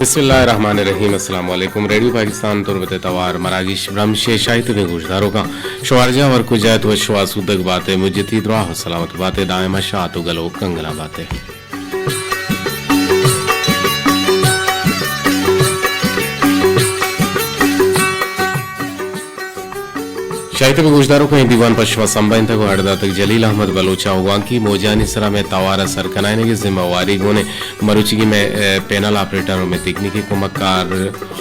بسم اللہ الرحمن الرحیم۔ السلام علیکم۔ ریڈیو پاکستان تربت ءِ توار مراگش برمش ءِ شاہی تبیں گوشداروکاں، شوارجاہ ور کجا ات وش و آسودگ بات ءِ، مجتی دراہ و سلامت بات ءِ، دائم شات و گل و کنگلا بات ءِ۔ شاہی تبیں گوشداروکاں، اے دیوان پہ شما سمبھینتگ و ہڈ داتگ جلیل احمد بلوچ ءَ و گوانکی موجانی سرا مئے توار ءِ سر کنائینگ ءِ ذمہ واری گون ایں مروچیگیں مئے، اے، پینل آپریٹر و مئے تکنیکی کمکار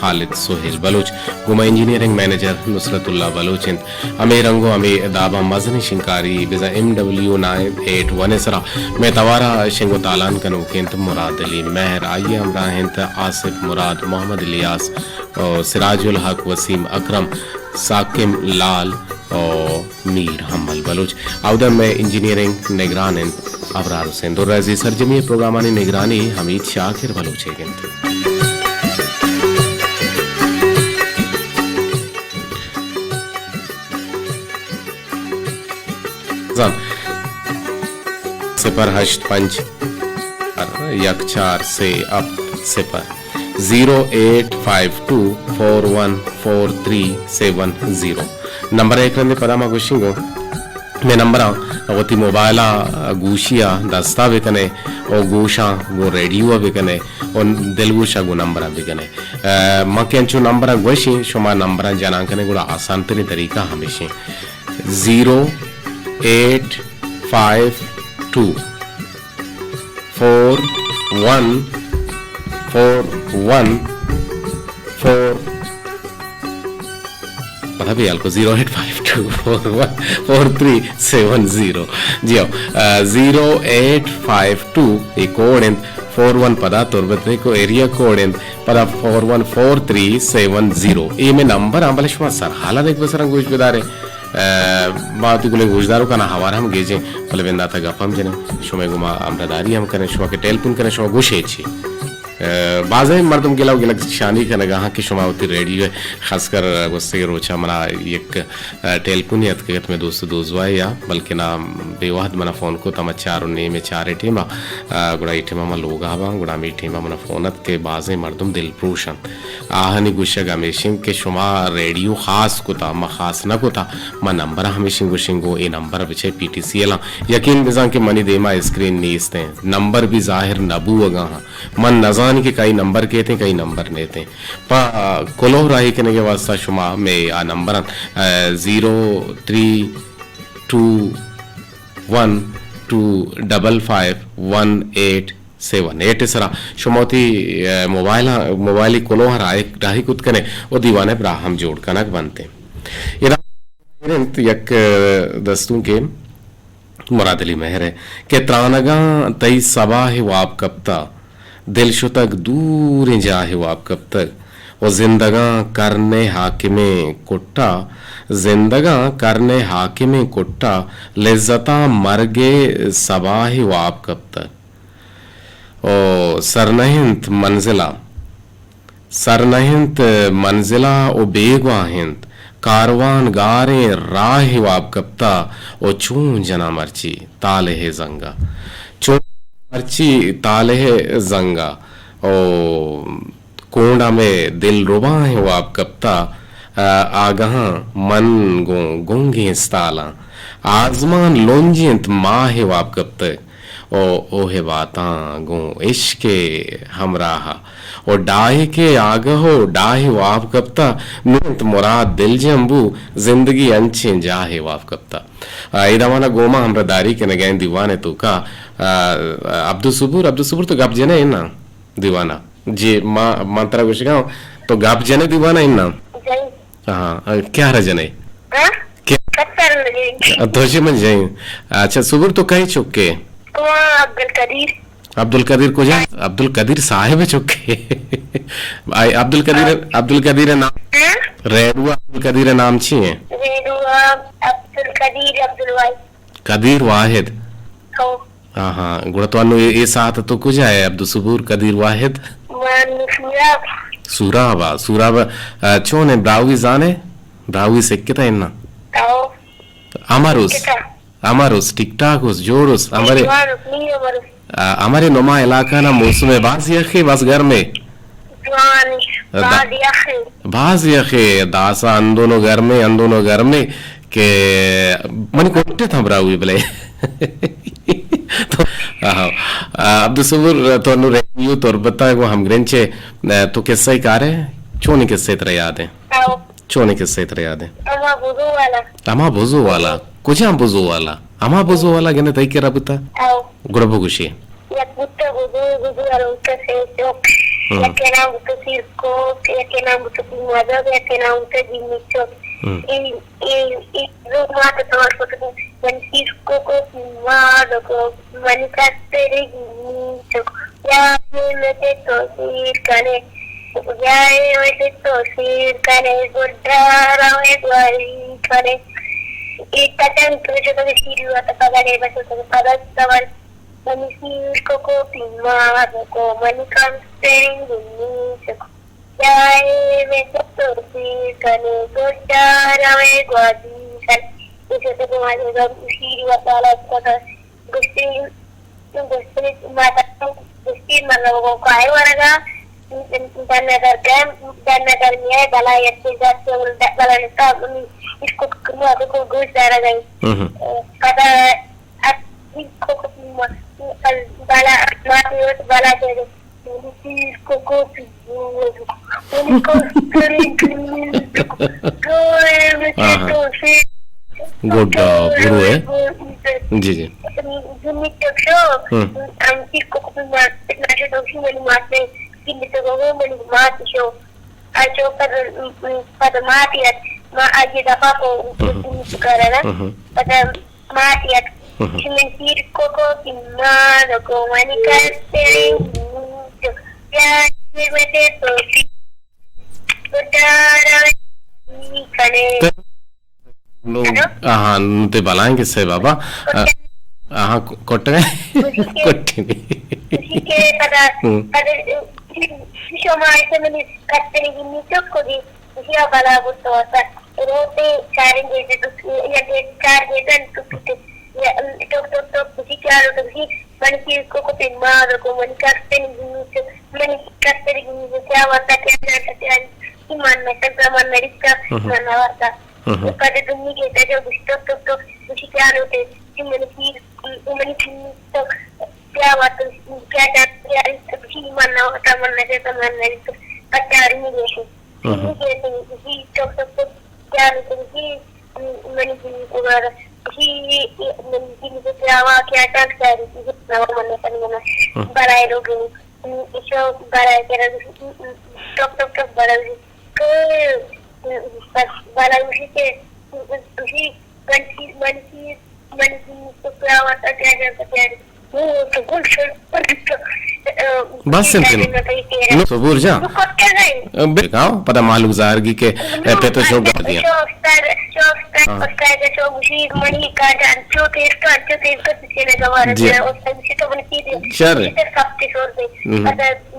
خالد سہیل بلوچ، گوں ما انجینئرنگ منیجر نصرت اللہ بلوچ انت۔ ہمے رنگ و ہمے داباں مزنیں شنکاری بزاں ایم ڈبلیو نائن ایٹ ون ءِ سرا مئے توار ءَ شنگ و تالان کنوک انت مراد علی مہر، آئی ءِ ہمراہ انت آصف مراد، محمد الیاس، و سراج الحق، وسیم اکرم، ساکم لال و میر حمل بلوچ۔ اود ءَ مئے انجینئرنگ نگران انت ابرار حسین درازی۔ سرجمی ءِ پروگرامانی نگرانی حمید شاکر بلوچ ئیگ انت۔ زان صفر ہشت پنچ یک چار سے ہفت صفر، زیرو ایٹ فائیو ٹو فور ون فور تھری سیون زیرو۔ نمبر ءَ یک رندے پدا ما گوشیں گوں مئے نمبراں وتی موبائل ءَ گوشی ءَ دستا بکنے و گوشاں گوں ریڈیو ءَ بکنے و دلگوش ءَ گوں نمبراں بکنے۔ اے، ما کہ انچو نمبراں گوشیں، شما نمبراں جنان کنے گڑا آسان تریں طریقہ ہمیشیں۔ زیرو ایٹ فائیو ٹو فور ون فور ون فور، پدا بے ہیال کو، زیرو ایٹ فائیو ٹو فور ون فور تھری سیون زیرو۔ جی ہو، آ، زیرو ایٹ فائیو ٹو اے کوڈ انت، فور ون پدا تربت ءِ کو ایریا کوڈ انت، پدا فور ون فور تھری سیون زیرو۔ اے مئے نمبر آں، بلے شما سرحال ءَ دگہ بسراں گوش بدارے۔ اے، ما وتی گلیں گوشداروکاں ہوار ہم گیجیں، بلے بندات ءَ گپ ہم جنیں، شمئے گوما ہمراہداری ہم کنیں، شما کہ ٹیلیفون کنیں، شما گوشے چی؟ اے، بازیں مردم گلہ و گلگ شانی کنگا ہاں کہ شما وتی ریڈیو ءَ، خاص کر گوستگیں روچاں منا یک، اے، ٹیلیفونے اتکگ ات مئے دوست دوزواہے ءَ، بلکنا بے وہد منا فون کت، ہما چار و نیم ءَ چار ءِ ٹیم ءَ، اے، گڑا اے ٹیم ءَ من لوگ ءَ باں، گڑا ہمے ٹیم ءَ منا فون ات کہ بازیں مردم دلپروش انت۔ آہانی گوشگ ہمیش انت کہ شما ریڈیو خاص کتا، ما خاص نہ کتا، ما نمبر ہمیشیں گوشیں گوں اے نمبر بچے پی ٹی سی ایل آں۔ یقین بزاں کہ منی دیما اسکرین نیست انت، نمبر بھی ظاہر نہ بوگا ہاں۔ من نزانی کہ کئی نمبر کیتیں، کئی نمبر نیتیں۔ پہ کلوہ راہی کنگ ءِ واسطہ شما مئے آ نمبر انت، اے، زیرو تھری ٹو ون ٹو ڈبل فائیو ون ایٹ سیون ایٹ ءِ سرا شما وتی، اے، موبائل، موبائلی کلوہ ءَ راہی، راہی کت کنے و دیوان ءِ براہم جوڑ کنگ بنت۔ ادا انت یک، اے، دستونکے مراد علی مہر ءِ کہ ترانگاں تئی سباہ واب کپتہ، دل شتگ دوریں جاہ واب کپتگ و زندگاں کرن ءِ حاکمیں کٹا، زندگاں کرن ءِ حاکمیں کٹا، لذتاں مرگ ءِ سباہ واب کپتگ۔ او سر نہ انت منزلا، سر نہ انت منزلا و بیگواہ انت، کاروان گاریں راہ واب کپتا و چون جناں مرچی طالح زنگا، چون مرچی طالح زنگا او کونڈا مئے دلرباہیں واب کپتا، آ، آگہاں من گوں گنگیں استالاں، آزمان لنج انت ماہ واب کپتگ۔ او اوہ باتاں گوں عشق ءِ ہمراہ ءَ۔ او ڈاہک ءِ آگہ و ڈاہ ءِ واب کپتہ، نوں انت مراد دلجم بو، زندگی انچیں جاہ ءِ واب کپتہ۔ آ، اے دمان ءَ گوں ما ہمراہ داری کنگ ءَ ایں دیوان ءِ توکا، آ، عبدالصبور، عبدالصبور تو گپ جنئے اناں دیوان ءَ؟ جی، ما، ما ترا گوشگا آں، تو گپ جنئے دیوان ءَ اناں؟ جی۔ ہاں، کیا را جنئے؟ ہاں؟ کیا؟ کتر لگے۔ تو چی من جائیں؟ اچھا، صبور تو کئی چکے؟ تو عبدالقدیر۔ عبدالقدیر کجا؟ عبدالقدیر صاحب چکے۔ آئی عبدالقدیر، ہاں۔ عبدالقدیر نام؟ ہاں؟ ریڈوا عبدالقدیر نام چی ہیں؟ ریڈوا عبدالقدیر عبدالواحد۔ قدیر واحد۔ ہو۔ ہاں، ہاں۔ گڑا تو انو اے، اے ساعت تو کجا ئے عبدالصبور قدیر واحد؟ من سوراب۔ سوراب ءَ، سوراب ءَ، آ، چون ئے براہوئی زان ئے؟ براہوئی سکتا اناں؟ ہو۔ امر اس۔ سکتا۔ امر اس، ٹھیک ٹھاک اس، جوڑ اس، امر ئے۔ جوان اس، نی امر اس۔ آ، امر ئے نما علاقہ نا موسم ئے باز یخ ئے، باز گرم ئے؟ جوان، دا-، باز یخے۔ باز یخے، داسا اندونو گرمے، اندونو گرمے کہ منی کوٹے تھا براوی بلے۔ تو، آہا۔ آ، عبدالصبور، تو انو ریڈیو تربتا گو ہمگرنچے، آ، تو قصہ کارے؟ چونی قصہ ترا یاد ہے؟ آؤ۔ چونیں قصہ ترا یاد ہے؟ ہما بزو والا۔ ہما بزو والا؟ کجام بزو والا؟ ہما بزو والا گنے تئی کرا بوتا؟ آؤ۔ گڑا بگوشی۔ یک بوتا بزو، بزو والا بوتا سے چوک۔ ہم۔ یکے نام بوتا سیر کوک، یکے نام بوتا پیمازگ، یکے نام بوتا جیمی چوک۔ ہم۔ ای، ای، ای لوگ ماتا توار کتگو، من سیر کوکو پیمازگو، من کستری جیمی چوک۔ یا متے تو سیر کنے، یا متے تو سیر کنے، گڈا روے گواری کنے۔ ای تتن تو جو تو سیری وات پگڑے بس تو پگڑ سوال۔ منی سیر کوکو پیمازگو، منی کم سنگ نیچکو۔ یا متے تو سیر کنے، گڈا روے گواری کنے۔ ای تتن تو جو تو سیری وات پگڑے بس تو گوشتی، گوشتی ماتا، گوشتی من لوگوں کائے ورگا، دن ندر گئے، دن ندر میائے، بلا یکی جاتے، بلا نتا، اس کو کما کو گوش دارا گئی۔ ہم۔ پدا اب اس کو بلا ماتی ہو تو بلا دے دے۔ منی سیر کوکو پیمازگو، منی کستری جیمی چوک۔ آہا۔ گڈا برو ہے۔ جی، جی۔ جیمی چوک شو، ہم۔ ہم سیر کوکو پیمازگو، منی مات نے، جیمی چوک شو، منی مات شو۔ آ چو پد، پد ماتی ات، ما آگے دفعہ کو، ہم۔ جیمی چوک کرا نا۔ ہم۔ پد ماتی ات۔ ہم۔ من سیر کوکو پیمازگو، منی کستری جیمی چوک۔ یا متے تو سیر کنے۔ نو، ہلو؟ آہاں، نو تے بلائیں کسے بابا۔ آہاں، ک-، کٹ گئے؟ کٹی نہیں۔ اسی کے پدا، ہم۔ پدا، شما ایسے منی کستری جیمی چوک کو دی۔ اسی بلا بوتو اسا۔ روتے چاریں گے تو، یا دے چار گے تو، تو، تو، یا، ٹوک، ٹوک، ٹوک، اسی کیا رو تو، اسی من سیر کوکو پیمازگو، منی کستری جیمی چوک، منی کستری جیمی چوک، کیا واسطہ، کیا جانتا، کیا نہیں۔ ایمان میں سب زمان میں رکھتا، ہم۔ من نہ واسطہ۔ ہم۔ پدا دنی کے جو گشتو، ٹوک، ٹوک، اسی کیا رو تے، کہ منی سیر، منی سیر تو کیا واسطہ، کیا جانتا، کیا نہیں، تو اسی ایمان نہ واسطہ، من نہ جاتا، من نہ رکھتا، پچاری نہیں دیتے۔ ہم۔ جی، جی، جی، ٹوک، ٹوک، ٹوک، جان، جی، منی جی، دوبارہ، جی، منی جی، مجھے کیا ہوا، کیا جان، کیا رہی، جی، نہ، من نے پڑھی نا۔ ہم۔ برائے لوگ، ایشو برائے کرا، ٹوک، ٹوک، ٹوک، برائے، بس، برائے، اسی کے، اسی، منی، منی، منی جی، تو کیا ہوا تھا، کیا جان، کیا رہی۔ بس انت نو۔ نو صبور جان۔ بے کاو، پدا مالوک زہرگی کہ، اے، پت و شوک گپ دیاں۔ ہاں۔ جی۔ شر۔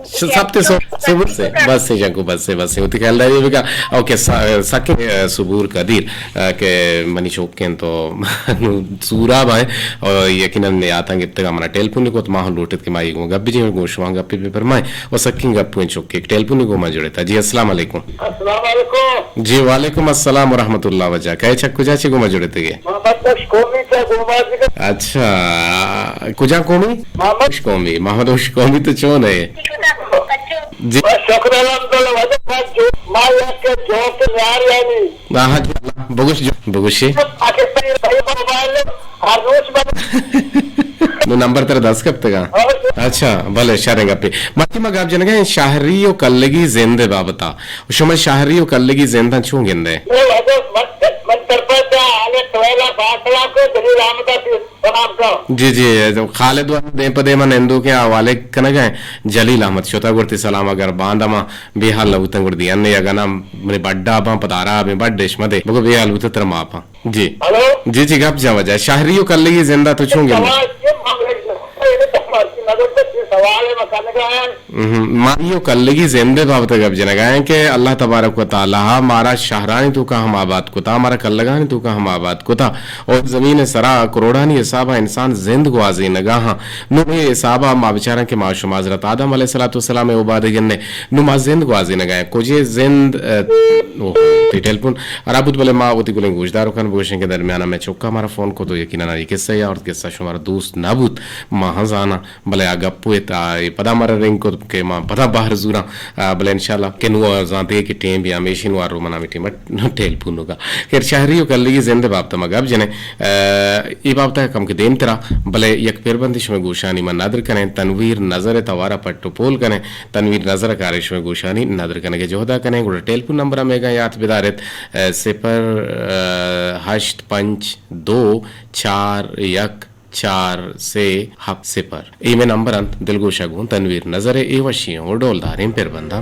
س-، سب تے سو-، صبور سے، بس سے جنکو، بس سے، بس سے۔ وتی خیالداری بکا۔ اوکے، سا-، سکیں، اے، صبور قدیر، اے، کہ منی شوک کن تو نو سوراب آئے اور یقیناً یاتاں گپتگا منا ٹیلیفون کت، ما ہم لوٹت کہ ما یہ گوں گپ بجیں، گوں شما گپ بہ فرمائیں۔ و سکیں گپ ہوئیں چکے ٹیلیفون گوں ما جڑتا۔ جی، السلام علیکم۔ السلام علیکم۔ جی، وعلیکم السلام ورحمۃ اللہ وجہ۔ کئے چک کجا چے گوں ما جڑتے گے؟ محمد بخش قومی چا گوں ما جڑتے۔ اچھا، کجا قومی؟ محمد بخش قومی۔ محمد بخش قومی تو چون ہے؟ جی۔ شکر الحمدللہ، وجہ ما جو، ما یک جو کے نیار یعنی۔ آہا، جی، بگوش جو، بگوشی۔ پاکستانی بھائی موبائل ہر روز بند۔ نو نمبر ترا دست کپتگا؟ ہاں۔ اچھا، بلے، شریں گپے۔ مرچی ما گپ جنگا ہیں شہری و کلگی زند بابتا۔ شما شہری و کلگی زنداں چون گندے؟ نو، اگر من، من ترپا دا، آنے تویلا فاصلہ کو جلیل احمد آتی سلام کا۔ جی، جی، خالد و دیم پہ دیم نندو کے حوالے کنگا ہیں۔ جلیل احمد شتا گورتی سلام اگر باندا ما بے حال نہ بوتن گڑ دیان نے اگنا منی بڈا باں پدارا بے بڈ اش مدے۔ بگو بے حال بوتن تر ماپا۔ جی۔ ہلو؟ جی، جی، گپ جا وجہ۔ شہری و کلگی زندہ تو چون گندے؟ سوالے ما کنگا آں۔ مہم، ما ایو کلگی زند ءِ بابت ءَ گپ جنگا آں کہ اللہ تبارک و تعالیٰ مارا شہرانی توکا ہم آباد کتا، مارا کلگانی توکا ہم آباد کتا، اور زمین ءِ سرا کروڑانی حسابا انسان زند گوازینگا ہاں۔ نوں اے حسابا ما بچاراں کہ ما شما حضرت آدم علیہ الصلوۃ والسلام ءِ اوبادگیں، نوں ما زند گوازینگا آں۔ کجے زند، ا، اوہ، تئی ٹیلیفون خراب بوت، بلے ما وتی گلیں گوشداروکاں بگوشیں کہ درمیانا مئے چکا مارا فون کت و یقیناً اے قصہ یا اور قصہ شمارا دوست نہ بوت، ما ہاں زاناں۔ بلے آ گپ ات، آ، اے پدا مارا رنگ کت کہ ما پدا بہر زوراں، آ، بلے انشاءاللہ کہ نوں زانتے کہ ٹیم بھی ہمیشی نوں آ رو منا ہمے ٹیم ءَ ٹیلیفون ہوگا۔ خیر، شہری و کلگی زند ءِ بابت ءَ ما گپ جنیں۔ آ، اے بابت ءَ کم کہ دیم ترا، بلے یک پربندے شمئے گوشانی ما ندر کنیں، تنویر نظر ءِ توار ءَ پٹ و پول کنیں، تنویر نظر ءَ کارے شمئے گوشانی ندر کنگ ءِ جہد ءَ کنیں، گڑا ٹیلیفون نمبر ہمیگاں یات بدار ات، آ، صفر، آ، ہشت پنچ دو چار یک چار سے ہپت صفر۔ اے مئے نمبر انت، دلگوش ءَ گوں تنویر نظر ءِ اے وشیں و ڈولداریں پربنداں۔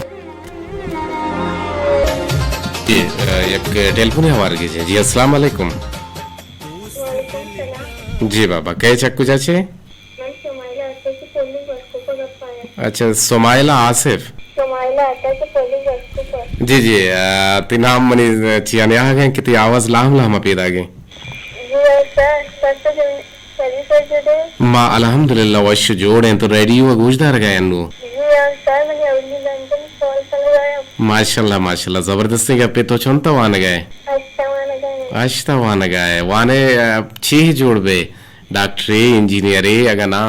جی، ا، یک ٹیلیفونے ہوار گیجیں۔ جی، السلام علیکم۔ وعلیکم السلام۔ جی بابا، کئے چہ کجا چے؟ من سمائلہ آصف چہ پولیس ورکو پہ گپ آیا۔ اچھا، سمائلہ آصف۔ سمائلہ آصف چہ پولیس ورکو پہ۔ جی، جی، ا، تئی نام منی چیانی آہگیں کہ تئی آواز لام لام پیداگیں۔ جی، سر، سر تو جن-، شریف ہے جدے۔ ما الحمدللہ وش جوڑ ہیں، تو ریڈیو ءَ گوش دارگا انو؟ جی ہاں سر، منی اولی لندن کال کنگا۔ ماشاءاللہ، ماشاءاللہ، زبردستیں گپے۔ تو چنتا وانگا ئے؟ ہشتا وانگا ئے۔ ہشتا وانگا ئے۔ وانے، ا، چی جوڑ بے؟ ڈاکٹرے، انجینئرے، اگا نا؟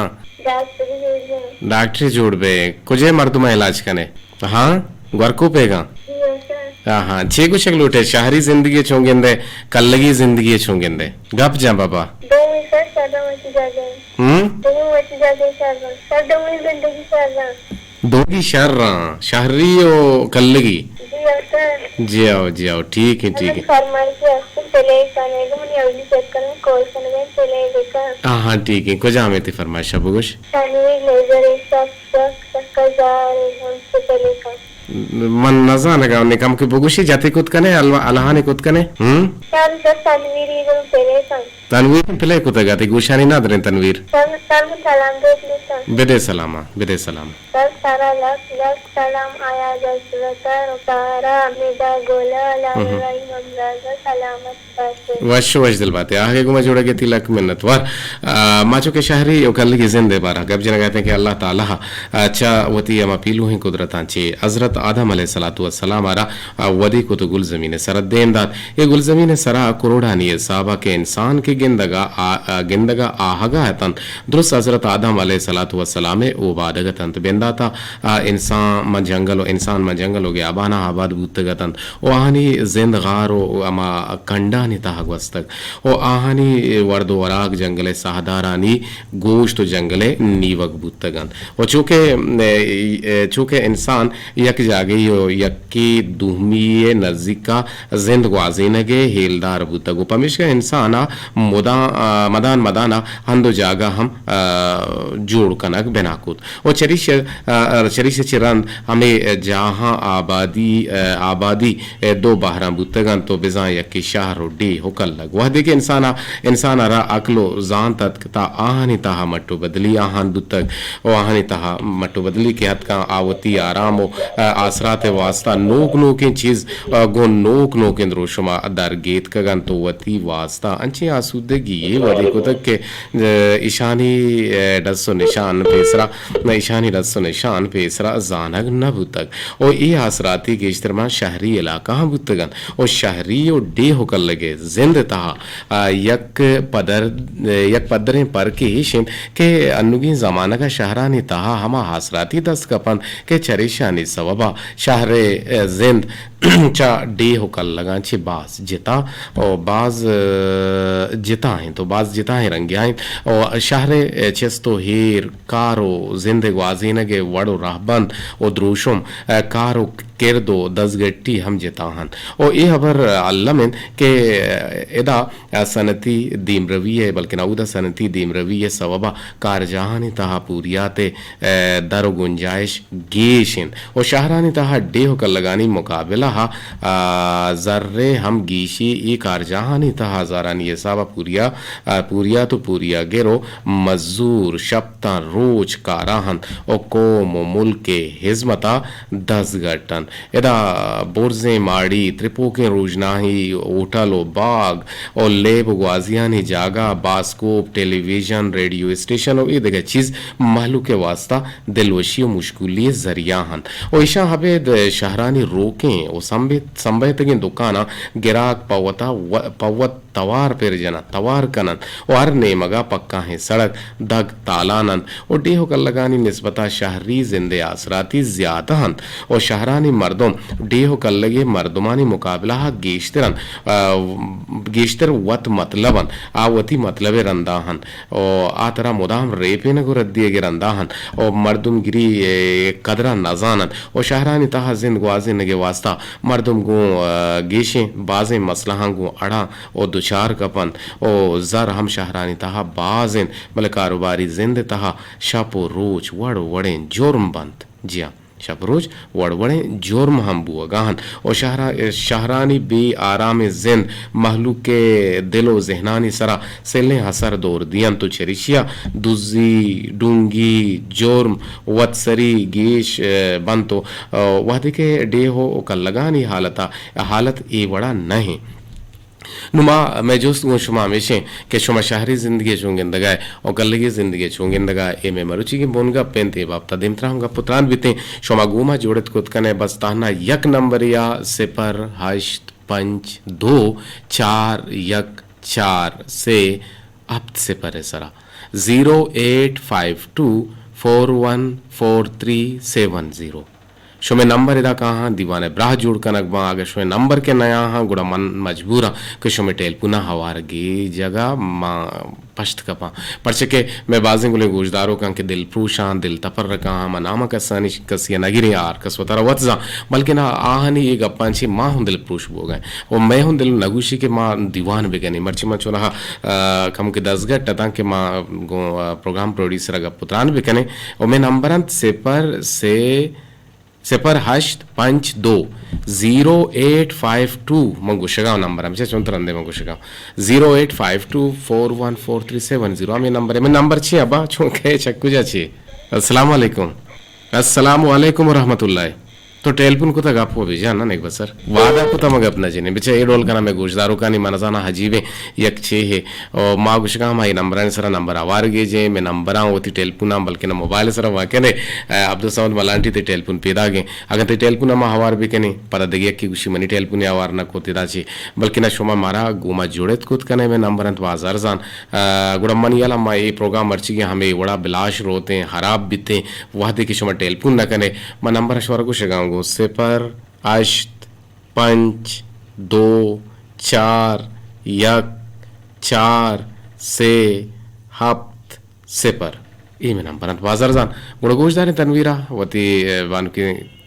ڈاکٹرے جوڑ بے۔ ڈاکٹرے جوڑ بے۔ کجے مردم علاج کنے؟ ہاں، گورکو پیگاں۔ جی ہاں سر۔ ہاں، ہاں، چے گوشگ لوٹے؟ شہری زندگی چون گندے، کلگی زندگی چون گندے؟ گپ جاں بابا۔ دومی سر، سر وتی جاگہ۔ ہم؟ دومی وتی جاگہ سر۔ سر دومی زندگی سر۔ دومی شہر، شہری و کلگی۔ جی ہاں سر۔ جی آؤ، جی آؤ، ٹھیک ہے، ٹھیک ہے۔ فرمائش ہے، پلے کنے، منی اولی چیک کنے، کال کنے، پلے بکن۔ ہاں، ہاں، ٹھیک ہے، کجا ہمیں تئی فرمائش ہے، بگوش۔ تنویر نظر سک سک سک زار ہم سے پلے کن۔ من نزانگا، نے کم کہ بگوشی جاتے کت کنے، الوا-، الہانے کت کنے۔ ہم؟ سر، سر، تنویری رو پلے کن۔ تنویر پلے کتگا، تئی گوشانی ندریں تنویر۔ سر، سر، من سلام دیت نیتاں۔ بدے سلاما، بدے سلاما۔ سر، سارا لک لک سلام آیا جسرتا رکارا، میدا گولا، لال ہم۔ رائی ممراز سلامت۔ وش وش دل باتے۔ آہگے گوما جوڑگے تئی لک منت وار۔ آ، ما چو کہ شہری و کلگی زندے بارہ گپ جنگا اتیں کہ اللہ تعالیٰ، آ، چا وتی ہما پیلوہیں قدرتاں چے حضرت آدم علیہ الصلوۃ والسلام آرا، آ، ودی کت و گلزمین سرا دیم دات۔ اے گلزمین سرا کروڑانی حسابا کہ انسان کہ گندگا آ-، آ، گندگا آہگا اتنت، درست حضرت آدم علیہ الصلوۃ والسلام اوبادگ اتنت۔ بنداتا، آ، انسان ما جنگل و، انسان ما جنگل و گیابانا آباد بوتگ اتنت۔ و آہانی زند غار و ہما کنڈانی تہا گوستگ و آہانی ورد و وراک جنگل ءِ ساہدارانی گوشت و جنگل ءِ نیوگ بوتگ انت۔ و چوکہ، چوکہ انسان یک جاگہی و یکے دومی ءِ نزیکا زند گوازینگ ءِ ہیلدار بوتگ و پمیشکا انسان ءَ مدان، مدان مدان ءَ ہند و جاگہ ہم، آ، جوڑ کنگ بنا کت۔ و چریش، آ، چریش چہ رند ہمے جاہاں آبادی، آ، آبادی، آ، دو بہراں بوتگ انت و بزاں یکے شہر و ڈیھ و کلگ۔ وہدے کہ انسان ءَ، انسان ءَ را عقل و زانت اتک، تا آہانی تہا مٹ و بدلی آہان بوتگ و آہانی تہا مٹ و بدلی کہ اتکاں، آ وتی آرام و، آ، آسرات ءِ واسطہ نوک نوکیں چیز، آ، گوں نوک نوکیں دروشم ءَ در گیتکگ انت و وتی واسطہ انچیں آسودگی یے ودی کتگ کہ، آ، ایشانی، آ، ڈس و نشان پیسرا، ایشانی ڈس و نشان پیسرا زانگ نہ بوتگ و اے آسراتی گیشتر ماں شہری علاقہاں بوتگ انت و شہری و ڈیھ و کلگ ءِ زند ءِ تہا، آ، یک پدر، یک پدریں پرکے ایش انت کہ انوگیں زمانگ ءَ شہرانی تہا ہما آسراتی دست کپنت کہ چریشانی سوب ءَ شہر ءِ زند چہ ڈیھ و کلگاں چہ باز جتا و باز، آ، جتا انت و باز جتائیں رنگے ءَ انت و شہر ءِ چست و ایر، کار و زند ءِ گوازینگ ءِ وڑ و رہبند و دروشم، آ، کار و کرد و دزگٹی ہم جتا انت۔ و اے ہبر الم انت کہ ادا صنعتی دیمروی ء، بلکن اودا صنعتی دیمروی ء سوب ء کارجاہانی تہا پوریات ء در و گنجائش گیش انت و شہرانی تہا ڈیہہ و کلگانی مقابلہ ء، آ، زر ء ہم گیشی۔ اے کارجاہانی تہا ہزارانی حساب ء پوریا، آ، پوریات و پوریا گر و مزور شپ تاں روچ کارا انت و قوم و ملک ء ہزمت ء دزگٹ انت۔ ادا برزیں ماڑی، ترپوکیں روژنائی، ہوٹل و باگ و لیب و گوازیانی جاگہ، باسکوپ، ٹیلی ویژن، ریڈیو اسٹیشن و اے دگہ چیز مہلوک ء واستہ دلوشی و مشکولی ء ذریعہ انت و ایشاں ابید شہرانی روکیں و سمبہت-، سمبہتگیں دکاناں گراک پہ وتا و-، پہ وت توار پر جناں، توار کننت و ہر نیمگا پکاہیں سڑک، دگ تالان انت و ڈیہہ و کلگانی نسبتا شہری زندے آسراتی زیادہ انت و شہرانی مردم ڈیہہ و کلگے مردمانی مقابلہ گیشتر انت، آ، گیشتر وت مطلب انت، آ وتی مطلب رندا انت و آ ترا مدام ریپینگ و ردیگ رندا انت و مردم گری، اے، قدرا نزاننت و شہرانی تہا زند گوازینگ واسطہ مردم گوں، آ، گیشیں بازیں مسئلہاں گوں اڑاں و دچار کپنت و زر ہم شہرانی تہا باز انت، بلے کاروباری زند تہا شپ و روچ وڑ وڑیں جرم بنت۔ جی ہاں، شپ و روچ وڑ وڑیں جرم ہم بوگا انت و شہرا-، شہرانی بے آرامیں زند مہلوک ء دل و ذہنانی سرا سلیں اثر دور دینت و چریشیا دزی، ڈونگی، جرم، وتسری گیش، ء، بنت و، ء، وہدے کہ ڈیہہ و کلگانی حالتا، حالت اے وڑا نہ انت۔ نوں ما، مئے جست گوں شما ہمیش انت کہ شما شہری زندگی ء چون گندگ ء و کلگی زندگی ء چون گندگ ء، اے مئے مروچیگیں بنگپ انت، اے بابت ء دیمترا ہم گپ و تران بیتیں۔ شما گوں ما جوڑت کت کن ئے، بس تہنا یک نمبرے ء، صفر ہشت پنچ دو چار یک چار سے ہپت صفر ء سرا، زیرو ایٹ فائیو ٹو فور ون فور تھری سیون زیرو۔ شمئے نمبر ادا کاہاں، دیوان ء براہ جوڑ کنگ باں۔ اگہ شمئے نمبر کہ نیاہاں، گڑا من مجبوراں کہ شمئے ٹیلیفون ء ہوار گیجگ ء ما پشت کپاں۔ پرچہ کہ مئے بازیں گلیں گوشداروکاں کہ دلپروشاں، دل تپرکاں، ما نام ء کسانی، کسی ء نگریں، ہر کس وتارا وت زان، بلکن آ-، آہانی اے گپاں چہ ما ہوں دلپروش بوگا ایں و مئے ہوں دل نگوشی کہ ما دیوان بکنیں۔ مرچی ما چوناہا، آ، کمکے دزگٹ اتاں کہ ما گوں، آ، پروگرام پروڈیوسر ء گپ و تران بکنیں و مئے نمبر انت صفر سے صفر ہشت پنچ دو زیرو ایٹ فائیو ٹو، من گوشگاں نمبر ہمیشہ چون ترندے من گوشگاں، زیرو ایٹ فائیو ٹو فور ون فور تھری سیون زیرو ہمے نمبر ہے۔ من نمبر چی ابا؟ چون کئے چک کجا چی؟ السلام علیکم۔ السلام علیکم و رحمت اللہ۔ تو ٹیلیفون کتا گپ و بجان نا نگبہ سر۔ وعدہ کتا ما گپ نہ جنیں۔ بچہ اے ڈول کنا مئے گوشداروکانی من زاناں عجیبیں یک چے ہے۔ او ما گوشگاں ہما اے نمبرانی سرا نمبر آوار گیجیں، مئے نمبراں وتی ٹیلیفوناں بلکنا موبائل سرا وا کنے۔ اے، عبدالصمد ملانٹی تئی ٹیلیفون پیداگیں۔ اگاں تئی ٹیلیفون ما ہوار بکنیں، پدا دگہ یکے گوشی منی ٹیلیفون ہوار نہ کت ادا چے۔ بلکنا شما مارا گوما جوڑت کت کنے، مئے نمبر انت باز ارزان۔ اے، گڑا منی یلا ما اے پروگرام مرچیگیں ہمے وڑا بلاش روتیں، خراب بیتیں، وہدے کہ شما ٹیلیفون نہ کنے۔ ما نمبر شمارا گوشگاں گوں صفر ہشت پنچ دو چار یک چار سے ہپت صفر۔ اے مئے نمبر انت بازار زان۔ گڑا گوشداریں تنویرا وتی، اے، بانکی،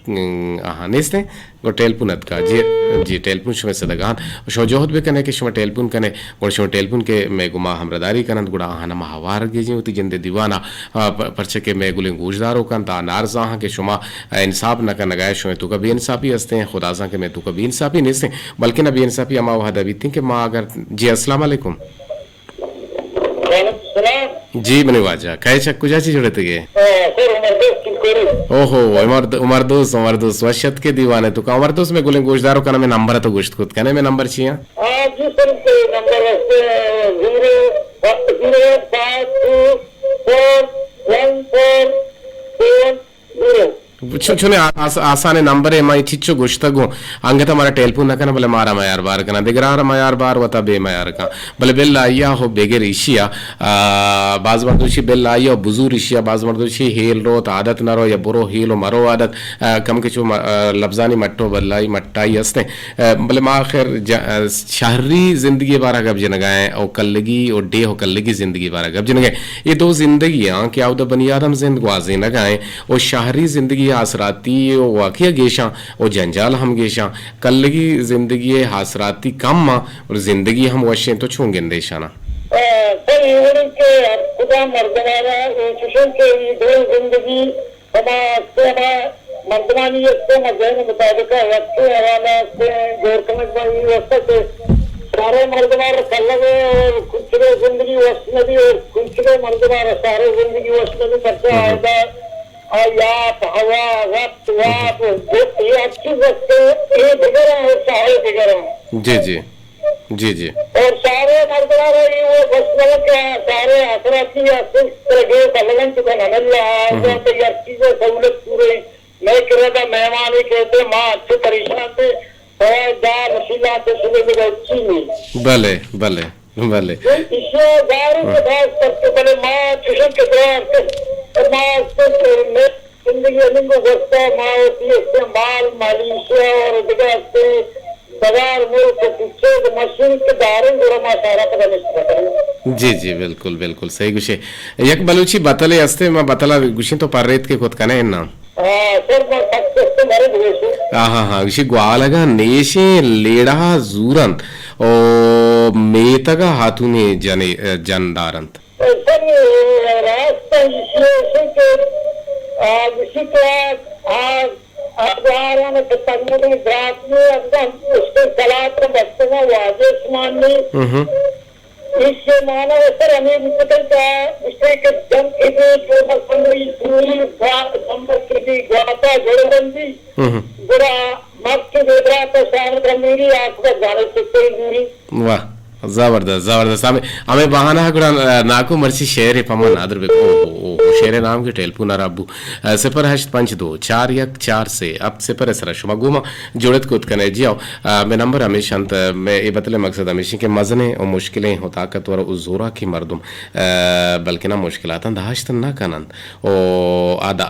ام، آہاں نیستیں۔ گڑا ٹیلیفون اتکا۔ جی، جی، ٹیلیفون شمئے صدگان۔ شما جہد بکنے کہ شما ٹیلیفون کنے، گڑا شما ٹیلیفون کہ مئے گوما ہمراہداری کننت، گڑا آہاں ما ہوار گیجیں وتی جندے دیوانا۔ آ، پ-، پرچہ کہ مئے گلیں گوشداروک انت، آ نارزا آں کہ شما انصاف نہ کنگا ئے، شمئے توکا بے انصافی ہستیں، خدا زان کہ مئے توکا بے انصافی نیستیں، بلکن بے انصافی ہما وہدا بیتیں کہ ما اگر، جی، السلام علیکم۔ وعلیکم السلام۔ جی، منی واجہ، کئے چہ کجا چی جڑتگے؟ آ، سر، عمر دوست چنکوری۔ اوہو، عمر د-، عمر دوست، عمر دوست، وش اتکے دیوانے توکا۔ عمر دوست، مئے گلیں گوشداروکاں مئے نمبر تو گوشت کت کنے، مئے نمبر چی ایں؟ آ، جی سر، مئے نمبر ہے، زیرو، زیرو ایٹ فائیو ٹو فور ون فور سیون زیرو۔ چو-، چونے آ-، آس-، آسان نمبر ہے، ما چچو گوشتگوں۔ انگت مارا ٹیلیفون نہ کناں، بلے مارا میار بار کناں۔ دگرارا میار بار وتا بے میار کن۔ بلے بل آئیا ہو بگر ایشیا، آ، باز مردم چی بل آئیا ہو بزور ایشیا، باز مردم چی ہیل روت عادت نہ رو یا برو ہیل و مرو عادت، آ، کم کہ چو م-، آ، لبزانی مٹو بلائی مٹائی ہستیں۔ آ، بلے ما آخر ج-، آ، شہری زندگی بارا گپ جنگا ایں او کلگی او ڈیہہ و کلگی زندگی بارا گپ جنگا ایں۔ اے دو زندگی آں کہ اودا بنی آدم زند گوازینگا ایں او شہری زندگی آسراتی و واقعی گیشاں و جنجال ہم گیشاں۔ کلگی زندگی ء آسراتی کم آں و زندگی ہم وشیں، تو چون گندے ایشانا؟ آ، سر، اے وڑیں کہ ہر کجا مردمارا اے چشیں کہ اے دو زندگی ہما است، ہما مردمانی است، ہما ذہن مطابق ء وقت ء حوالہ است، غور کنگ با اے واسطہ کہ سارے مردمارا کلگ ء کنچگے زندگی وش نبی اور کنچگے مردمارا سارے زندگی وش نبی، پرچہ آئیدا آ یات، ہوا، وقت، واب، اے ہر چیز است، اے دگر ہیں اور سارے دگر ہیں۔ جی، جی۔ جی، جی۔ اور سارے مردمارا اے وہ بس مطلب کہ سارے آسراتی یا سست گے کلگن چکن ہمیں اللہ آگا تو ہر چیز سہولت پورے۔ میں کرے دا مہمانی کہتے ماں اچھے پریشان تھے، سوائے دار رسیلا سے صبح میں اچھی نہیں۔ بلے، بلے، بلے۔ ایشی ظاہر ہے کہ خاص کر کے بلے ماں چشم کے طور پر ماں اس کو میں زندگی انگو گوستا ماں وتی استعمال مالیشیا اور دگہ است بازار ملک و کوچے و مشین کے داریں گڑا ما سارا پدا نشت بکنیں۔ جی، جی، بالکل، بالکل، صحیح گوشے۔ یک بلوچی بتلے استے، ما بتلا گوشیں تو پر ریت کے کت کنے نا۔ ہاں، سر، ما سک سک مرے گوشے۔ ہاں، ہاں، ہاں، گوشی گوالگا نیشیں لیڑہا زورنت او میتگا ہاتونے جنے، جن دارنت۔ سر، راست ایشی ایشی کہ آ، گوشی کہ آ، آ، آ گواران کہ تنگیں برات میں ابدان اس کے کلات بستگا واجہ عثمان نے۔ ہم۔ ایشی مانا سر ہمیں بھی پتہ کہ گوشتے کہ جنگ کے جو مصنوعی سوری گوا-، نمبر کے بھی گواتا جوڑ بندی۔ ہم۔ گڑا مرد کے بے برات شاہد رمیری آخبت جانے سے کوئی دوری۔ واہ، زبردست، زبردست۔ ہمیں، ہمیں بہانہ گڑا، آ، ناکو مرچی شعر پما نادر بکو۔ او، او، او، شعر نام کے ٹیلیفون را بو۔ آ، صفر ہشت پنچ دو چار یک چار سے، اب صفر سرا شما گوما جڑت کت کنے۔ جی آؤ، آ، میں نمبر ہمیش انت، میں اے بتلے مقصد ہمیش کہ مزنیں و مشکلیں و طاقتور و زوراکی مردم، آ، بلکنا مشکلاتاں داشت نہ کننت و آ دا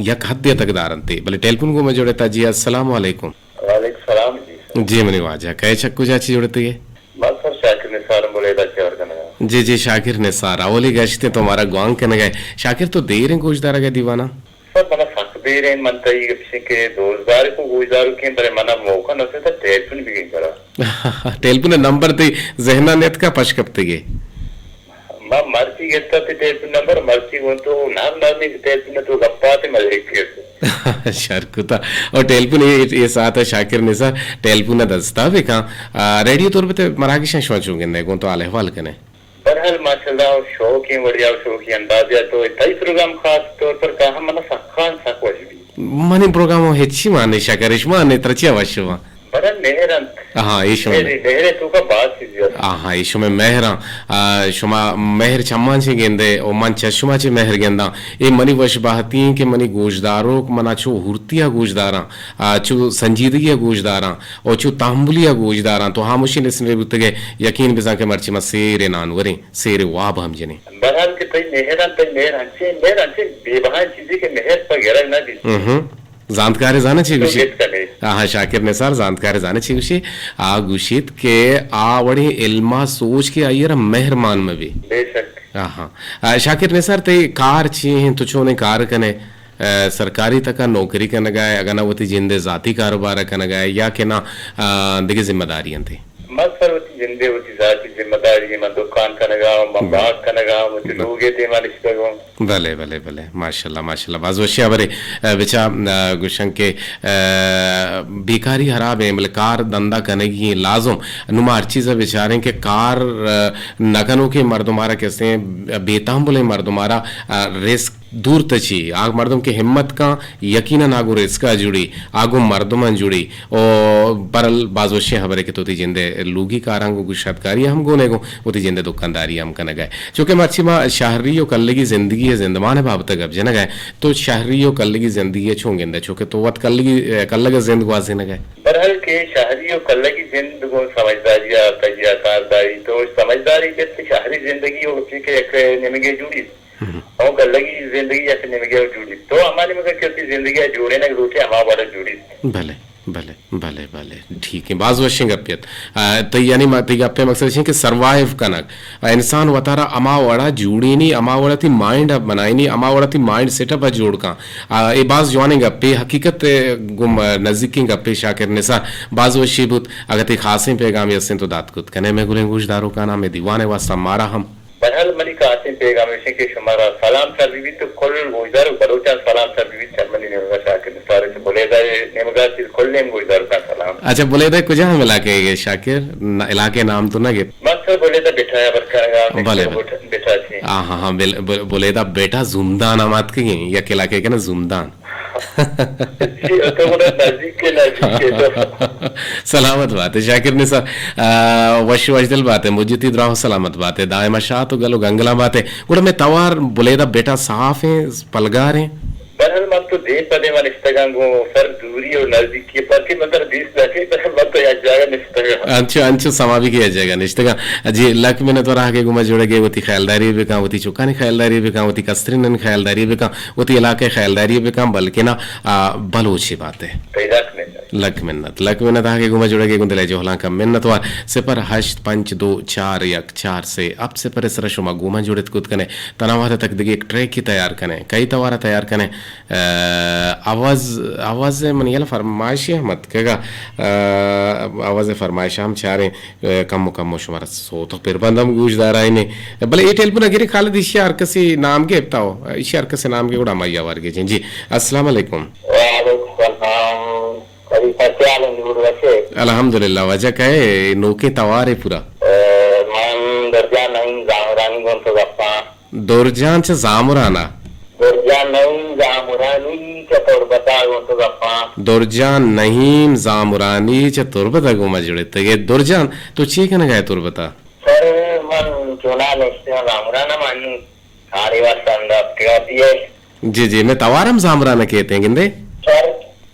یک حد تک دارنت۔ بلے ٹیلیفون گوما جڑتا۔ جی، السلام علیکم۔ وعلیکم السلام جی۔ جی منی واجہ، کئے چہ کجا چی جوڑتگے؟ بس سر شاکر نثار بلیدہ چہ ور کنگا۔ جی جی شاکر نثار، اولی گشتے تو مارا گوانک کنگا۔ شاکر تو دیریں گوشدارگا دیوانا؟ سر منا سک دیریں، من تئی گپشیں کہ دوزدار کو گوشدارو کیں، بلے منا موقع نہ سے تو ٹیلیفون بگیں کرا۔ ٹیلیفون نمبر تئی ذہنا نیتکا پش کپتگے؟ ما مرچی گپتا تئی ٹیلیفون نمبر، مرچی گوں تو نرم نرمی تئی ٹیلیفون تو گپاتے مزیک کرتے۔ شر کتا۔ او ٹیلیفون اے، اے ساعت شاکر نثار ٹیلیفون دستا بکاں۔ آ، ریڈیو طور پہ تے مراگشاں شما چون گندے گوں تو حال احوال کنے؟ برحال ماشاءاللہ شوقیں وڑیا شوقی اندازیا تو تئی پروگرام خاص طور پر کہا منا سکان سک وش بی۔ منی پروگرام ہچی مانے شاکر، شما نے ترچیا وش وا۔ بلے مہر انت۔ آہاں، اے شمئے مہر، مہر توکا باز چیزے است۔ آہاں، اے شمئے مہراں، آ، شما مہر چمان چے گندے و من چہ شما چے مہر گنداں۔ اے منی وش بہتی ایں کہ منی گوشداروک منا چو ہورتیا گوشداراں، آ، چو سنجیدگیا گوشداراں و چو تحملیا گوشداراں۔ تو ہاموشی لسنرے بوتگے، یقین بزاں کہ مرچی ما سیرے نانوریں، سیرے واب ہم جنیں۔ بہرحال کہ تئی مہر انت، تئی مہر انچیں، مہر انچیں بے بہائیں چیزے کہ مہر پہ گرگ نہ بیت۔ ہم۔ زانتکارے زاناں چے گوشی؟ آہاں، شاکر نثار زانتکارے زاناں چے گوشی؟ آ گوشیت کہ آ وڑیں علما سوچ کہ آئی را مہر مان مہ بی۔ بے شک۔ آہاں۔ آ، شاکر نثار تئی کار چی انت؟ تو چونیں کار کنے؟ آ، سرکاری تکا نوکری کنگا ئے، اگاں نہ وتی جندے ذاتی کاروبار کنگا ئے یا کہ نہ، آ، دگہ ذمہ داری انت؟ من سر وتی جندے وتی ذاتی ذمہ داری، من دکان کنگا، من باغ کنگا، وتی لوگے دیما نشتگوں۔ بلے، بلے، بلے۔ ماشاءاللہ، ماشاءاللہ۔ باز وشیں ہبرے، آ، بچا، آ، گوشن کہ، آ، بیکاری حرابیں، بلے کار دندا کنگی ایں لازم۔ نوں ما ہر چیزا بچاریں کہ کار، آ، نہ کنوکیں مردمارا کسیں بے تحملیں مردمارا، آ، رزق دور تچی۔ آ مردم کہ ہمت کاں، یقیناً آ گوں رزقا جوڑی، آ گوں مردماں جوڑی۔ او برل باز وشیں ہبرے کہ تو وتی جندے لوگی کاراں گوں گشادکاری ہم گونے گوں وتی جندے دکانداری ہم کنگا ئے۔ چونکہ مرچی ما شہری و کلگی زندگی ء زندمان ء بابت ء گپ جنگا ایں، تو شہری و کلگی زندگی ء چون گندے؟ چونکہ تو وت کلگی، کلگ ء زند گوازینگا ئے۔ برحال کہ شہری و کلگی زند گوں سمجھداری ء تہیا کار داری، تو سمجھداری گپت شہری زندگی و گپتی کہ یک نیمگے جوڑی، او کلگی زندگی یک نیمگے جوڑی۔ تو ہما نیمگا کہ وتی زندگی ء جوڑینگ لوٹے ہما وڑ جوڑی۔ بلے۔ بلے، بلے، بلے، ٹھیک ہے، باز وشیں گپے ات۔ آ، تئی، یعنی ما، تئی گپے مقصد اش کہ سروائیو کنگ، آ، انسان وتارا ہما وڑا جوڑینی، ہما وڑا تی مائنڈ بنائینی، ہما وڑا تی مائنڈ سیٹ اپ جوڑ کن۔ آ، اے باز جوانیں گپے، حقیقت گم نزیکیں گپے شاکر نثار۔ باز وشی بوت، اگہ تئی خاصیں پیغامے استیں تو دات کت کنے مئے گلیں گوشداروکانا، مئے دیوانے واسطہ مارا ہم۔ بہرحال، منی خاصیں پیغام ایش انت کہ شمارا سلام سر بہ بیت، کل گوشدار بلوچاں سلام سر بہ بیت، چہ منی نیمگا شاکر نثار ء چہ بلیدہ ء نیمگا چہ کلیں گوشداروکاں سلام۔ اچھا، بلیدہ کجا ہم علاقہ ء شاکر؟ نہ، علاقہ نام تو نہ گپت؟ بس سر، بلیدہ بیٹا ء بر کنگا، بلے، بلیدہ بیٹا چی۔ ہاں، ہاں، ہاں، بل-، بل-، بلیدہ بیٹا زمدان ہم آتکگیں، یک علاقہ کنا زمدان۔ جی، تو گڑا نزیک کے، نزیک کے تو۔ سلامت بات ئے شاکر نثار، آ، وش وش دل بات ئے، مجتی دراہ سلامت بات ئے، دائم شات و گل و گنگلاں بات ئے۔ گڑا مئے توار بلیدہ بیٹا صاف ایں، پلگار ایں؟ بہرحال، ما تو دیم پہ دیم نشتگاں، گوں سر دوری و نزدیکی فرقی من ترا دیست نہ کئی، بہرحال ما تو یک جاگہ نشتگاں۔ انچو، انچو سما بی کہ یک جاگہ نشتگاں۔ جی، لک منت وراہ کہ گوں ما جڑگے، وتی خیالداری بکاں، وتی چکانی خیالداری بکاں، وتی کسترینانی خیالداری بکاں۔ وتی علاقہ ء خیالداری بکن، بلکنا، آ، بلوچی بات ء۔ لک منت۔ لک منت، لک منت آ کہ گوں ما جڑگ ء گوں دل ء جہلانک ء منت وار۔ صفر ہشت پنچ دو چار یک چار سے ہپت صفر ء سرا شما گوں ما جڑت کت کنے۔ تنا وہد ء تک دگہ یک ٹریکے تیار کنے۔ کئی توار ء تیار کنے؟ آ، آواز، آواز ء من یلا فرمائشے ہم اتکگا۔ آ، آواز ء فرمائش ہم چاریں۔ ء، کمو کمو شمارا سوتک پربند ہم گوش دارائینیں۔ بلے اے ٹیلیفون ء گریں خالد، ایشی ء ہر کسے نام گپتا ہو، ایشی ء ہر کسے نام گے گڑا ہمائی آوار گیجیں۔ جی، السلام علیکم۔ وعلیکم السلام۔ خلیفہ، کیا حال ہیں؟ جوڑ وشے؟ الحمدللہ، واجہ کئے نوکیں توارے پورا؟ ء، من درجان نعیم زامرانی گوں تو گپاں۔ درجان چہ زامران ء؟ درجان نعیم زامرانی چہ تربت ء گوں تو گپاں۔ درجان نعیم زامرانی چہ تربت ء گوں ما جڑتگ ئے۔ درجان، تو چے کنگ ء ئے تربت ء؟ سر، من چوناہا نشتگاں زامران ء، من کارے واسطہ ہمدا اتکگاں۔ جی، جی، مئے توار ہم زامران ء کیت ایں گندے؟ سر،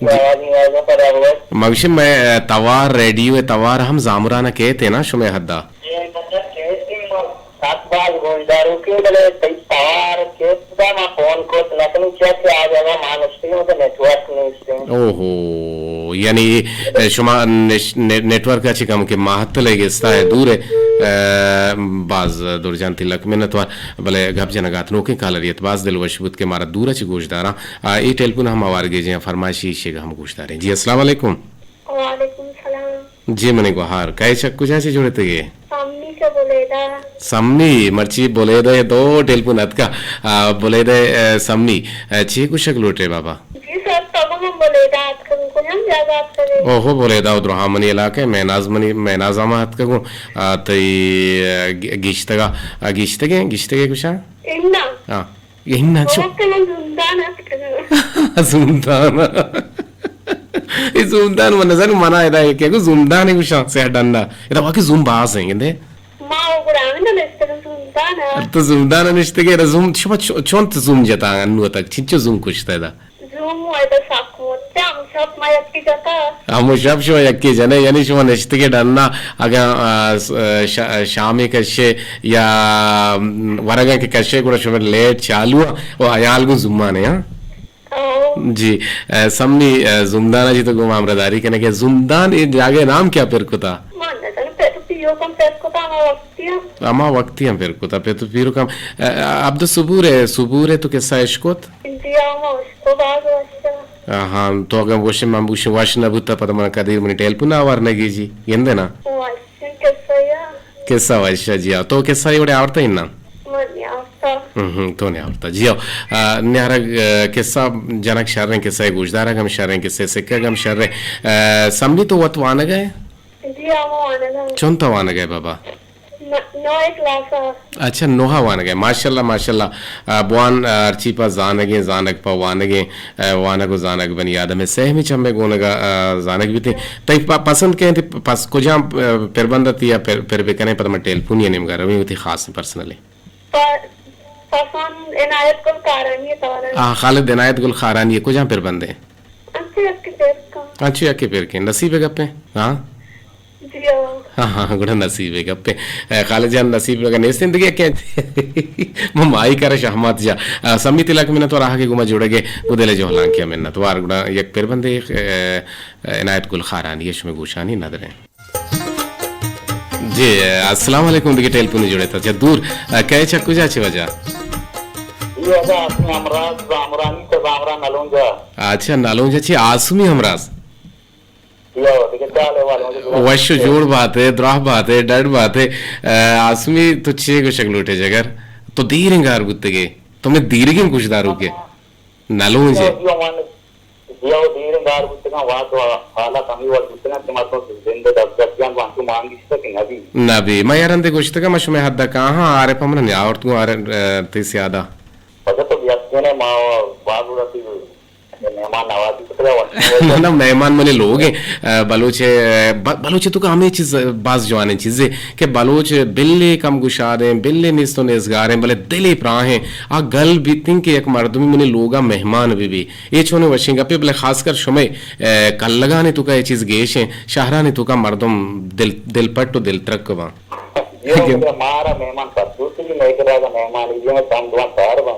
جی۔ آواز نہیں آئے گا، پر آواز۔ ما گوشیں مئے توار، ریڈیو ء توار ہم زامران ء کیت ایں نا شمئے حد ء؟ اے بندہ کیت ایں، ما سک باز گوشداروکیں، بلے تئی توار کیت دا ما فون کت نہ کنیں، چیا کہ آ جاگہ ما نشتگیں، اودا نیٹ ورک نیست ایں۔ اوہو، یعنی، اے، شما نش-، نے-، نیٹ ورک ء چہ کم کہ ماہتل ء گستا ہے دور ہے، اے، باز درجان تئی لک منت وار، بلے گپ جنگ ات نوکیں کالری ات، باز دل وش بوت کہ مارا دور ء چہ گوشداراں۔ آ، اے ٹیلیفون ہم آوار گیجیں، فرمائشی ایشی ء ہم گوشداریں۔ جی، السلام علیکم۔ وعلیکم السلام۔ جی منی گوہار، کئے چہ کجا چہ جڑتگ ئے؟ سمی چہ بلیدہ۔ سمی، مرچی بلیدہ ء دو ٹیلیفون اتکا، آ، بلیدہ ء، آ، سمی، آ، چے گوشگ لوٹ ئے بابا؟ جی سر، تو گوں من بلیدہ اتکگوں، کجام جاگہ اتکگ ئے؟ اوہو، بلیدہ ء درہا منی علاقہ ء، مہناز منی، مہناز ء ما اتکگوں، آ، تئی، آ، گ-، گیشتگا، آ، گیشتگیں، گیشتگے گوشاں؟ اناں۔ ہاں۔ اناں چو۔ وقت من زندان اتکگوں۔ زندان۔ اے زندان من نزانوں منا ادا کہ گو زندان گوشاں سیاہ ڈنڈا۔ ادا واقعی زوم باز ہیں گندے۔ ما او گڑا ہمیں نشتگوں زندان۔ تو زندان نشتگے، ادا زوم شما چو-، چون تو زوم جتا انو تک چنچو زوم کشتا ادا؟ زوم و ادا ساکو۔ تم شپ ما یکی جتا۔ ہمو شپ شما یکے جنے، یعنی شما نشتگے ڈنا، اگاں، آ، س-، آ، شا-، شامے کشے یا، م، ورگاں کہ کشے، گڑا شما لیٹ چالو و حیال گوں زمانے، ہاں؟ او۔ جی، آ، سمی، آ، زمدان جی تو گوں ہمراہ داری کنے کہ زمدان اے جاگہ نام کیا پر کتا؟ من نزانوں، پر تو پیو کم پر کتا، ہما وقتی ہم۔ ہما وقتی ہم پر کتا، پر تو پیرو کم، آ، آ، عبد الصبور ہے، صبور ہے تو قصہ اشکت؟ جی، ہما اشکو باز وشا۔ آہاں، تو اگاں گوشے من بوشے وش نہ بوتا، پدا من کدیر منی ٹیلیفون آوار نہ گیجی، گندے نا؟ وشیں قصہ یا؟ قصہ وشا جی، آ، تو قصہ اے وڑے آورتا ہی نا؟ من نہ آورتا۔ ہم، ہم، تو نہ آورتا۔ جی، آ، آ، نیارگ، آ، قصہ جنک شریں، قصہ گوشدارگ ہم شریں، قصہ سکگ ہم شریں۔ آ، سمی تو وت وانگ ئے؟ جی، آ، من وانگ ئے۔ چون تو وانگ ئے بابا؟ نہ، نوئے کلاس ء۔ اچھا، نوہ ء وانگ ء۔ ماشاءاللہ، ماشاءاللہ۔ آ، بوان، آ، ہرچی پہ زانگیں، زانگ پہ وانگیں، آ، وانگ و زانگ بنی آدم ء سہمی چمے گونگ ء، آ، زانگ بیتیں۔ تئی پ-، پسند کئے انت؟ پس-، کجام، آ، پربند ء تیا پر، پر بکنیں، پدا من ٹیلیفونی ء نیمگا رویں وتی خاصیں پرسنلیں۔ پ-، پسند عنایت گل خارانی ء توار ء۔ آ، خالد عنایت گل خارانی ء کجام پربندیں؟ انچو یکے پر کن۔ انچو یکے پر کن۔ نصیب ء گپیں۔ ہاں۔ ہاں، ہاں، گڑا نصیب ءِ گپے۔ اے، خالد جان، نصیب اگاں نیست انت دگہ کہ من مائی کر شہمات جا۔ آ، سمیت لک منت وار آہگ ءَ گوما جڑگ ءَ، گوں دل ءِ جہلانکی ءَ منت وار۔ گڑا یک پربندے، اے، عنایت گل خارانی ءَ شمئے گوشانی ندر ایں۔ جی، السلام علیکم۔ دگہ ٹیلیفون جڑے تا چہ دور۔ آ، کئے چہ کجا چہ وجہ؟ جی، واجہ آسمی ہمراز زامرانی چہ زامران نلونجا۔ اچھا، نلونجا چہ آسمی ہمراز۔ جی، ہو، دگہ چہ حال احوال واجہ؟ وش و جوڑ بات ئے، دراہ بات ئے، ڈڈ بات ئے۔ آ، آسمی تو چے گوشگ لوٹے جگر؟ تو دیریں گار بوتگے۔ تو میں دیرگیں گوشداروکے۔ نلونج ئے۔ جی، ہو، من، جی، ہو، دیریں گار بوتگاں، وقت و حالات ہمے وڑ بوتگاں کہ مردم زند دسترسیان گوں انچو مانگیشتہ کہ نبی۔ نبی۔ من یارندے گوشتگاں، من شمئے حد ءَ کاہاں، عارف ءَ من نیاورت گوں، عارف، اے، تئی سیاد ءَ۔ واجہ تو بیاتکینے ما باز وڑا تئی مہمان نوازی کتگا وش۔ نہ، نہ، مہمان منی لوگ ایں، اے، بلوچ، اے، ب-، بلوچ تو کہ ہمے چیز باز جوانیں چیزے کہ بلوچ بلے کم گشادیں، بلے نیست و نیزگاریں، بلے دلے پراہیں۔ آ گل بیتیں کہ یک مردمی منی لوگا مہمان بہ بی۔ اے چونیں وشیں گپے، بلے خاص کر شمئے، اے، کلگانی توکا اے چیز گیش ایں، شہرانی توکا مردم دل، دل پٹ و دل ترک باں۔ جی ہو، مارا مہمان پرچوسی بھی، مئے کراگا مہمان بھی، ہمیں کم دوان چار باں۔